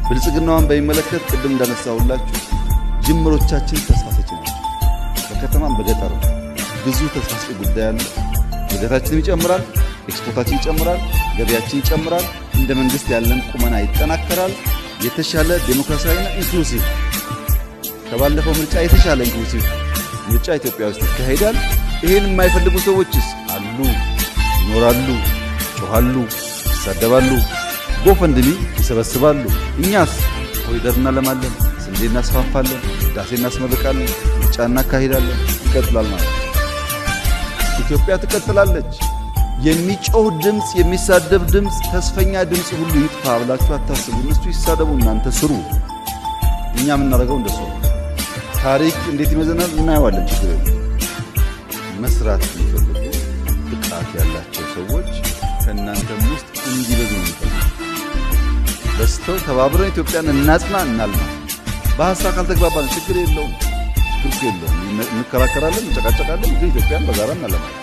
ብልጽግናዋን በሚመለከት ቅድም እንዳነሳሁላችሁ ጅምሮቻችን ተስፋ ሰጪ ናቸው። በከተማም በገጠር ብዙ ተስፋ ሰጪ ጉዳይ አለ። እድገታችንም ይጨምራል፣ ኤክስፖርታችን ይጨምራል፣ ገቢያችን ይጨምራል። እንደ መንግስት ያለን ቁመና ይጠናከራል። የተሻለ ዴሞክራሲያዊና inclusive፣ ከባለፈው ምርጫ የተሻለ inclusive ምርጫ ኢትዮጵያ ውስጥ ይካሄዳል። ይህን የማይፈልጉ ሰዎችስ አሉ፣ ይኖራሉ፣ ይጮሃሉ፣ ይሳደባሉ፣ GoFundMe ይሰበስባሉ። እኛስ ኮሪደር እናለማለን፣ ስንዴ እናስፋፋለን፣ ህዳሴ እናስመርቃለን፣ ምርጫ እናካሂዳለን። ይቀጥላል ማለት ነው። ኢትዮጵያ ትቀጥላለች። የሚጮህ ድምፅ፣ የሚሳደብ ድምፅ፣ ተስፈኛ ድምፅ ሁሉ ይጥፋ ብላችሁ አታስቡ። እነሱ ይሳደቡ፣ እናንተ ስሩ። እኛ የምናደርገው እንደሱ ነው። ታሪክ እንዴት ይመዘናል እናየዋለን። ችግር የለም። መስራት የሚፈልጉ ብቃት ያላቸው ሰዎች ከእናንተም ውስጥ እንዲበዙ ነው የሚፈልጉ። በስተው ተባብረን ኢትዮጵያን እናጽና፣ እናልማ። በሀሳብ ካልተግባባን ችግር የለውም፣ ችግር የለውም። እንከራከራለን፣ እንጨቃጨቃለን፣ ግን ኢትዮጵያን በጋራ እናለማለን።